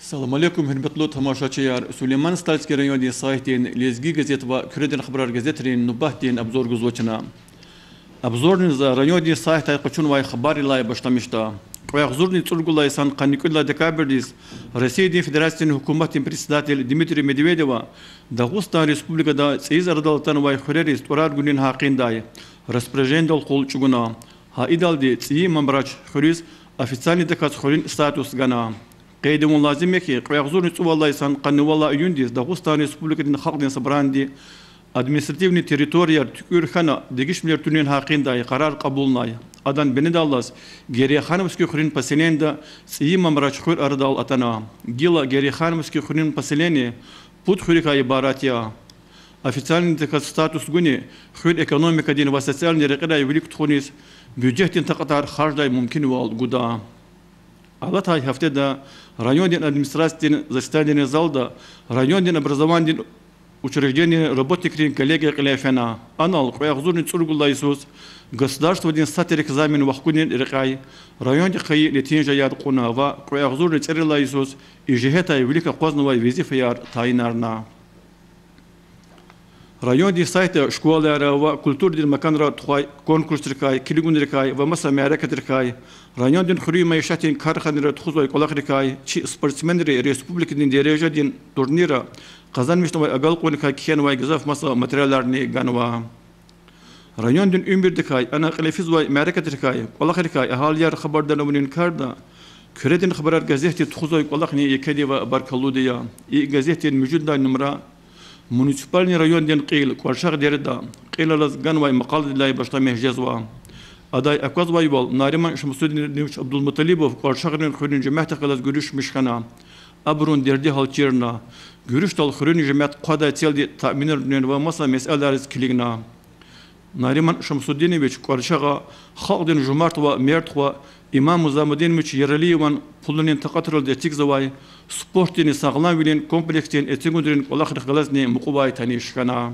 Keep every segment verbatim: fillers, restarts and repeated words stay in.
Салам алейкум, гьуьрметлу тамашачияр! Сулейман-Стальский райондин сайтдин Лезги газет ва Куьредин хабарар газетрин нубатдин обзор гузва чна. Обзорни за райондин сайтдай къачунвай хабаррилай башламишда. Кьве агъзурни цӀуругуд лагьай йисан къанни кӀуьд лагьай декабрдиз Россиядин Федерациядин гьукуматдин председатель Дмитрий Медведева Дагъустан Республикада цӀийиз арадал атанвай хуьрериз тӀварар гунин гьакъиндай распоряженидал къул чӀугуна. Гьа идалди ЦӀийи Мамрач хуьруьз официальныйдаказ хуьруьн статус гана. Къейд авун лазим я хьи, кьве агъзурни цӀувад лагьай йисан къанни вад лагьай июндиз Дагъустан Республикадин Халкьдин Собранияди административный территорияр туькӀуьр хьана дегишвилер тунин гьакъиндай къарар кьабулнай. Адан бинедаллаз Герейхановский хуьруьн поселенида ЦӀийи Мамрач хуьр арадал атана. Гила Герейхановский хуьруьн поселение пуд хуьруькай ибарат я. Официальныйдаказ статус гуни хуьр экономикадин ва социальный рекьерай вилик тухуниз бюджетдин такьатар харждай мумкинвал гуда. Алатай гьафтеда райондин администрациядин заседанийрин залда райондин образованидин учреждениейрин работникрин коллегия кьиле фена. Анал кьве агъзурни цӀуругуд лагьай йисуз государстводин са тир экзамен вахкунин рекьяй райондихъ хьайи нетижаяр кьуна ва кьве агъзурни цӀерид лагьай йисуз и жигьетай вилик акъвазнавай везифаяр тайинарна. Райондин сайтда школайра ва культурадин маканра тухвай конкурсрикай, килигунрикай ва маса мярекатрикай, райондин хуьруьн майишатдин карханайра тухузвай кӀвалахрикай, чи спортсменри республикадин дережадин турнирра къазанмишнавай агалкьунрикай кхьенвай гзаф маса материаларни ганва. Райондин уьмуьрдикай, ана кьиле физвай мярекатрикай, кӀвалахрикай агьалияр хабардар авунин карда Куьредин хабарар газетди тухузвай кӀвалахни екеди ва баркаллуди я. И газетдин муьжуьд лагьай нумра муниципальный райондин кьил КӀваршагъ дереда кьил алаз ганвай макъаладилай башламиш жезва. Адай аквазвайвал, Нариман Шамсудинович Абдулмуталибов КӀваршагърин хуьруьн жемятдихъ галаз гуьруьшмиш хьана, абурун дерди гьалчирна. Гуьруьшдал хуьруьн жемят хъвадай целди таъминарунин ва маса месэлайриз килигна. Нариман Шамсудинович КӀваршагъа халкьдин жумарт ва мерд хва Имам Музамудинович Яралиеван пулунин такьатралди эцигзавай спортдинни сагъламвилин комплексдин эцигунрин кӀвалахрихъ галазни мукьувай таниш хьана.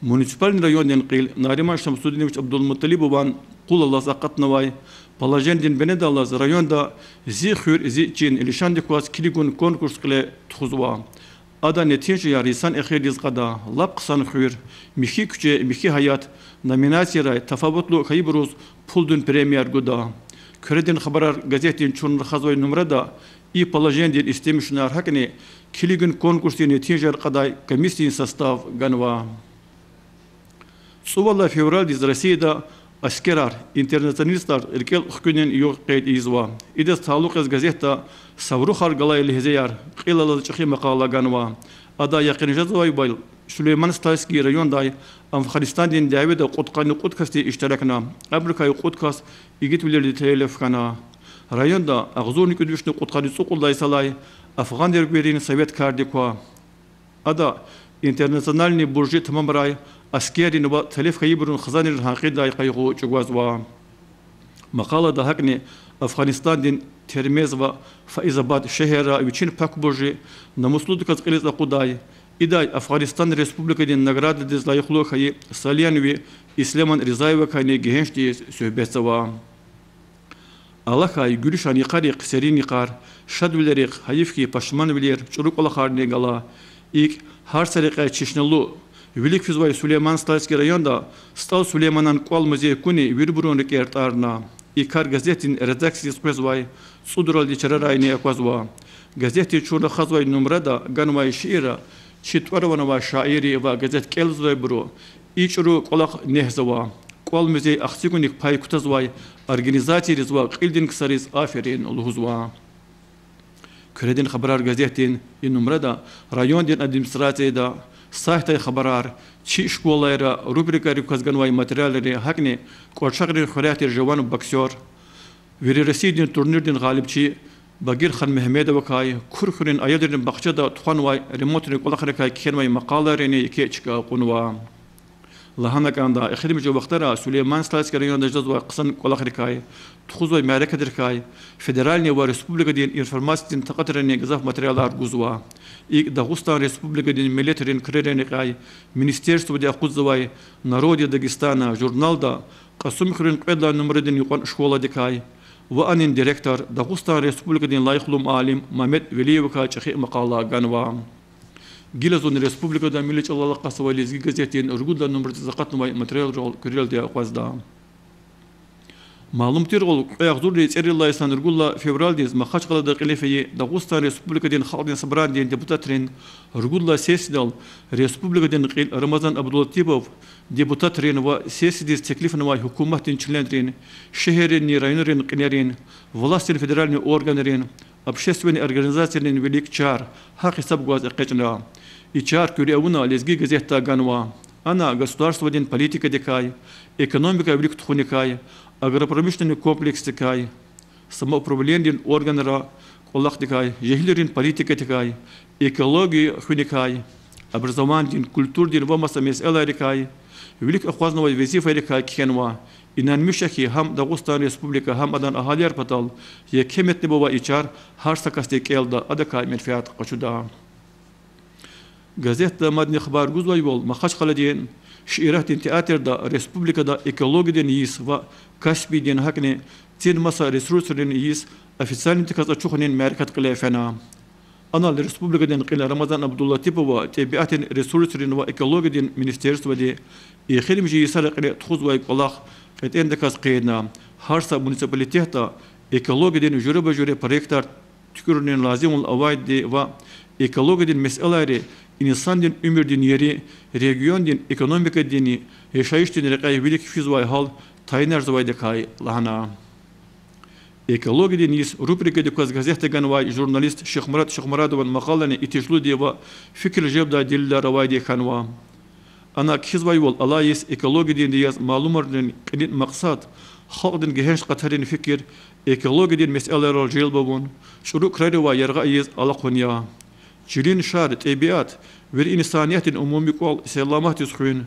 Муниципальный райондин кьил Нариман Шамсудинович Абдулмуталибован къул алаз акъатнавай положенидин бинедаллаз районда Зи хуьр, зи чин лишандик кваз килигун конкурс кьиле тухузва. Адан нетижаяр йисан эхирдиз кьада. Лап хъсан хуьр, михьи куьче, михьи гьаят номинацийрай тафаватлу хьайибуруз пулдин премияр гуда. Куьредин хабарар газетдин чун рахазвай нумрада и положенидин истемишунар, гьакӀни килигун конкурсдин нетижаяр кьадай комиссиядин состав ганва. ЦӀувад лагьай февралдиз Россияда аскерар, интернационалистар рикӀел хкунин югъ къейд ийизва. Идаз талукь яз газетда Саврухар галай легьзеяр кьил алаз чӀехи макъала ганва. Адай якъин жезвайвал, Сулейман-Стальский райондай Афгъанистандин дяведа кьудкъанни кьуд касди иштиракна, абурукай кьуд кас игитвилелди телеф хьана. Районда агъзурни кӀуьд вишни кьудкъанни цӀукьуд лагьай йисалай афгъанривийрин совет кардик ква. Ада интернациональный буржи тамамарай аскеррин ва телеф хьайибурун хизанрин гьакъиндай къайгъу чӀугвазва. Макъалада гьакӀни Афгъанистандин Термез ва Фаизабад шегьерра вичин пак буржи намуслудаказ кьилиз акъудай, идай Афгъанистан Республикадин наградадиз лайихлу хьайи Саленви Ислеман Ризаевакайни гегьенш тийиз суьгьбетзава. Алахьай, гуьруьшан йикъарихъ серин йикъар, шадвилерихъ, гьайиф хьи, пашманвилер, чӀуру кӀвалахарни гала. ИкӀ, гьар са рекьяй чешнелу вилик физвай Сулейман-Стальский районда СтӀал Сулейманан кӀвал-музей куни вирибурун рикӀер тӀарна. И кар газетдин редакциядиз къвезвай цӀудралди чарарайни аквазва. Газетдин чун рахазвай нумрада ганвай шиирра чи тӀвар-ван авай шаирри ва газет кӀелзавайбуру и чӀуру кӀвалах негьзава. КӀвал-музей ахцегуник пай кутазвай организацийриз ва кьилдин ксариз аферин лугьузва. Куьредин хабарар газетдин и нумрада райондин администрацияда сайтдай хабарар, чи школайра рубрикайрик кваз ганвай материалри, гьакӀни кӀварчагърин хуьряй тир жаван боксёр, вири Россиядин турнирдин гъалибчи Багирхан Мегьамедовакай, Кур хуьруьн аялрин бахчада тухванвай ремонтрин кӀвалахрикай кхьенвай макъалайрини еке чка кьунва. Лагьана кӀанда, эхиримжи вахтара Сулейман-Стальский районда жезвай хъсан кӀвалахрикай, тухузвай мярекатрикай федеральный ва республикадин информациядин такьатрани гзаф материалар гузва. ИкӀ, Дагъустан Республикадин миллетрин крарин рекьяй министерстводи акъудзавай Народы Дагестана журналда Кьасумхуьруьн кьвед лагьай нумрадин юкьван школадикай, ва анин директор, Дагъустан Республикадин лайихлу муаллим Мамед Велиевакай чӀехи макъала ганва. Гила зун республикада милли чӀалал акъатзавай Лезги газетдин ругуд лагьай нумрадиз акъатнавай материалрал куьрелди акъвазда. Малум тирвал, кьве агъзурни цӀерид лагьай йисан ругуд лагьай февралдиз Махачкъалада кьиле фейи Дагъустан Республикадин Халкьдин Собранидин депутатрин ругуд лагьай сессиядал республикадин кьил Рамазан Абдулатипов депутатрин ва сессиядиз теклифнавай гьукуматдин членрин, шегьерринни районрин кьилерин, властдин федеральный органрин, общественный организацийрин вилик чар гьахъ-гьисаб гваз экъечӀна. И чар куьруь авуна Лезги газетдай ганва. Ана государстводин политикадикай, экономика вилик тухуникай, агропромышленный комплексдикай, самоуправленидин органра кӀвалахдикай, жегьилрин политикадикай, экология хуьникай, образованидин, культурадин ва маса месэлайрикай, вилик акъвазнавай везифайрикай кхьенва. Инанмиш я хьи, гьам Дагъустан Республика, гьам адан агьалияр патал еке метӀни авай и чар гьар са касди кӀелда, адакай менфят къачуда. Газетда мадни хабар гузвайвал, Махачкъаладин шииратдин театрда республикада экологиядин йис ва Каспийдин, гьакӀни цин маса ресурсрин йис официальный тиказ ачухунин мярекат кьиле фена. Анал республикадин кьил Рамазан Абдулатипова тӀебиатдин ресурсрин ва экологиядин министерстводи эхиримжи йисара кьиле тухузвай кӀвалах кьетӀендаказ къейдна, гьар са муниципалитетда экологиядин жуьреба-жуьре проектар туькӀуьрунин лазимвал авайди ва экологиядин месэлайри инсандин уьмуьрдин ери, региондин экономикадинни яшайишдин рекьяй вилик физвай гьал тайинарзавайдакай лагьана. Экологиядин йис рубрикадик кваз газетда ганвай журналист Шихмурад Шихмурадован макъалани итишлуди ва фикир желбдай делилар авайди хьанва. Ана кхьизвайвал, алай йис экологиядинди яз малумарунин кьилин макьсад халкьдин гегьенш къатарин фикир экологиядин месэлайрал желб авун, чӀуру крарикай яргъа ийиз алахъун я. Чилин шар, тӀебиат, вири инсаниятдин умуми кӀвал саламатдиз хуьн,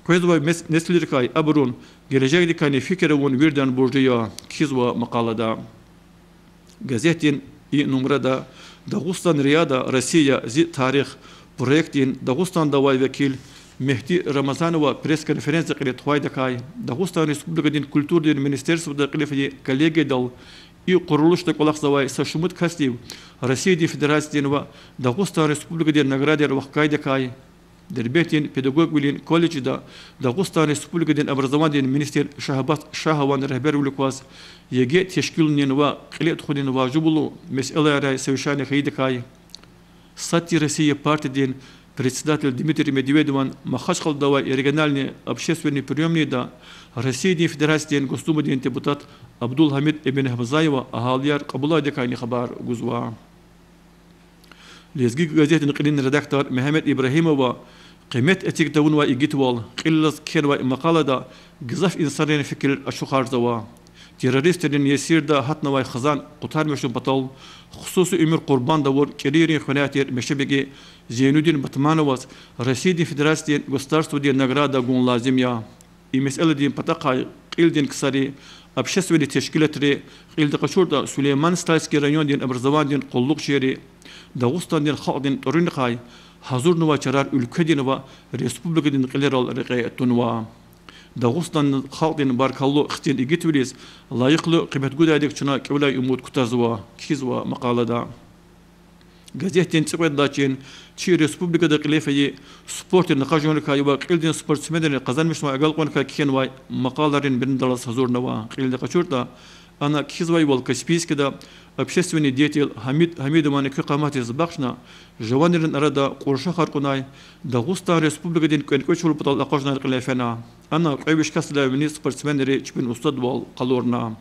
къвезвай мес-, несилрикай абурун гележегдикайни фикир авун виридан буржи я, кхьизва макъалада. Газетдин и нумрада Дагъустан РИА-да Россия, зи тарих проектдин Дагъустанда авай векил Мегьди Рамазанова пресс-конференция кьиле тухвайдакай, Дагъустан Республикадин культурадин министерствода кьиле фейи коллегиядал и къурулушда кӀвалахзавай са шумуд касдив Россиядин Федерациядин ва Дагъустан Республикадин наградаяр вахкайдакай, Дербентдин педагогвилин колледжда Дагъустан Республикадин образованидин министр Шагьбаз Шагьован регьбервилик кваз ЕГЭ тешкилунин ва кьиле тухунин важиблу месэлайрай совещание хьайидакай, Сад тир Россия партидин председатель Дмитрий Медведеван Махачкъалада авай региональный общественный приёмныйда Россиядин Федерациядин Госдумадин депутат Абдулгьамид Эбенхмузаева агьалияр кьабулайдакайни хабар гузва. Лезги газетдин кьилин редактор Мегьамед Ибрагьимова къимет эциг тавунвай игитвал, кьилелаз кхьенвай макъалада гзаф инсанрин фикирар ачухарзава. Террористрин есирда гьатнавай хизан къутармишун патал хсуси уьмуьр къурбанд авур кӀирийрин хуьряй тир мешебеги Зейнудин Батмановаз Россиядин Федерациядин государстводин награда гун лазим я. И месэладин патахъай кьилдин ксари, общественный тешкилатри, кьилди къачуртӀа, Сулейман-Стальский райондин образованидин къуллугъчийри Дагъустандин халкьдин тӀварунихъай гьазурнавай чарар уьлкведин ва республикадин кьилерал рекье тунва. Дагъустандин халкьдин баркаллу хцин игитвилиз лайихлу къимет гудайдак чна кӀевлай умуд кутазва, кхьизва макъалада. Газетдин цӀикьвед лагьай чин чи республикада кьиле фейи спортдин акъажунрикай ва кьилдин спортсменрин къазанмишнавай агалкьунрикай кхьенвай макъалайрин биндаллаз гьазурнава. Кьилди къачуртӀа, ана кхьизвайвал, Каспийскда общественный деятель Гьамид Гьамидован куь къаматдиз бахшна жаванрин арада кьуршахар кьунай Дагъустан Республикадин кӀвенкӀвечвал патал акъажунар кьиле фена. Ана кьве виш касдилай виниз спортсменри чпин устадвал къалурна.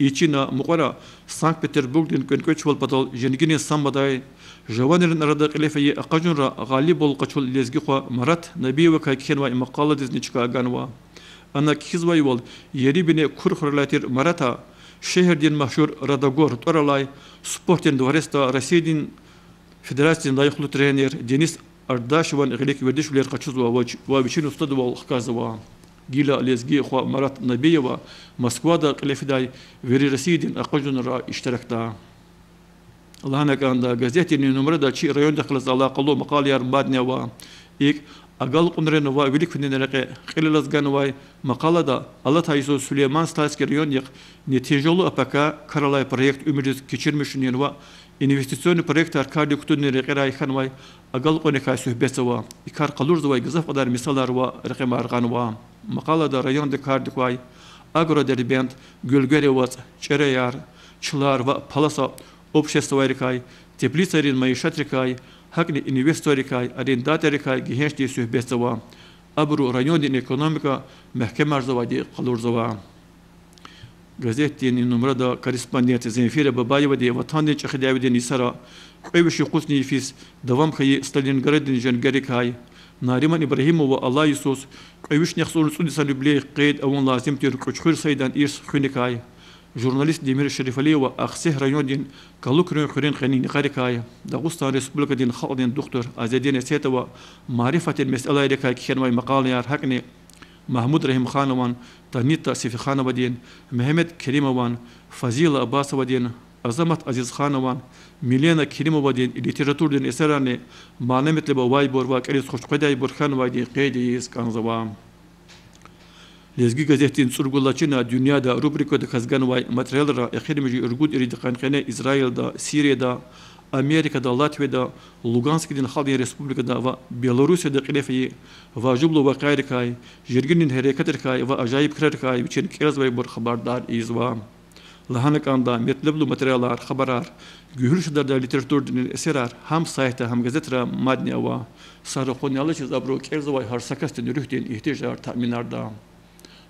И чина мукьвара Санкт-Петербургдин кӀвенкӀвечвал патал женгинин самбодай жаванрин арада кьиле фейи акъажунра гъалибвал къачун лезги хва Марат Набиевакай кхьенвай макъаладизни чка ганва. Ана кхьизвайвал, ери-бине кур хуьрелай тир Марата шегьердин машгьур Радогор тӀвар алай спортдин дворецда Россиядин Федерациядин лайихлу тренер Денис Ардашеван гъилик вердишвилер къачузва ва вич-, ва вичин устадвал хкажзава. Гила лезги хва Марат Набиева Москвада кьиле фидай вири Россиядин акъажунра иштиракда. Лагьана кӀанда, газетдин и нумрада чи райондихъ галаз алакъалу макъалаяр мадни ава. ИкӀ, Агалкьунрин ва вилик финин рекье кьилелаз ганвай макъалада алатай йисуз Сулейман-Стальский райондихъ нетижалу а пака кар алай проект уьмуьрдиз кечирмишунин ва инвестиционный проектар кардик кутунин рекьерай хьанвай агалкьунрикай суьгьбетзава. И кар къалурзавай гзаф кьадар мисалар ва рекьимар гъанва. Макъалада районда кардик квай Агродербент, Гуьлгери вацӀ, ЧӀереяр, Чилар ва Паласа обществайрикай, теплицайрин майишатрикай, гьакӀни инвесторрикай, арендаторрикай гегьеншдиз суьгьбетзава. Абуру райондин экономика мягькемарзавайди къалурзава. Газетдин и нумрада корреспондент Земфира Бабаевади Ватандин чӀехи дяведин йисара кьве виш юкъузни йифиз давам хьайи Сталинграддин женгерикай, Нариман Ибрагьимова алай йисуз кьве вишни яхцӀурни цӀуд йисан юбилей къейд авун лазим тир Кьуьчхуьр Саидан ирс хуьникай, журналист Демир Шерифалиева Ахцегь райондин Калукрин хуьруьн къенин йикъарикай, Дагъустан Республикадин халкьдин духтур Азедин Эсетова марифатдин месэлайрикай кхьенвай макъалаяр, гьакӀни Магьмуд Рагьимханован, Танита Сефихановадин, Мегьамед Керимован, Фазила Аббасовадин, Азамат Азизханован, Милена Керимовадин литературадин эсерарни мана-метлеб авайбур ва кӀелиз хуш къведайбур хьанвайди къейд ийиз кӀанзава. Лезги газетдин цӀуругуд лагьай Дуьньяда рубрикадихъ ганвай материалра эхиримжи ругуд ирид йикъан къене Израилда, Сирияда, Америкада, Латвияда, Луганскдин халкьдин республикада ва Белоруссияда кьиле фейи важиблу вакъиайрикай, жергилин гьерекатрикай ва ажайиб крарикай вичин кӀелзавайбур хабардар ийизва. Лагьана кӀанда, метлеблу материалар, хабарар, гуьгьуьл шадардай литературадин эсерар гьам сайтда, гьам газетра мадни ава. Са ракъурни алачиз абуру кӀелзавай гьар са касдин руьгьдин игьтияжар таъминарда.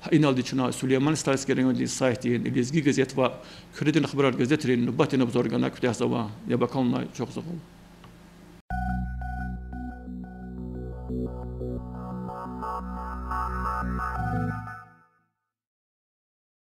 Гьа иналди чна Сулейман-Стальский райондин сайтдин Лезги газет ва Куьредин хабарар газетрин нубатдин обзор гана куьтягьзава. Яб акалунай чухсагъул.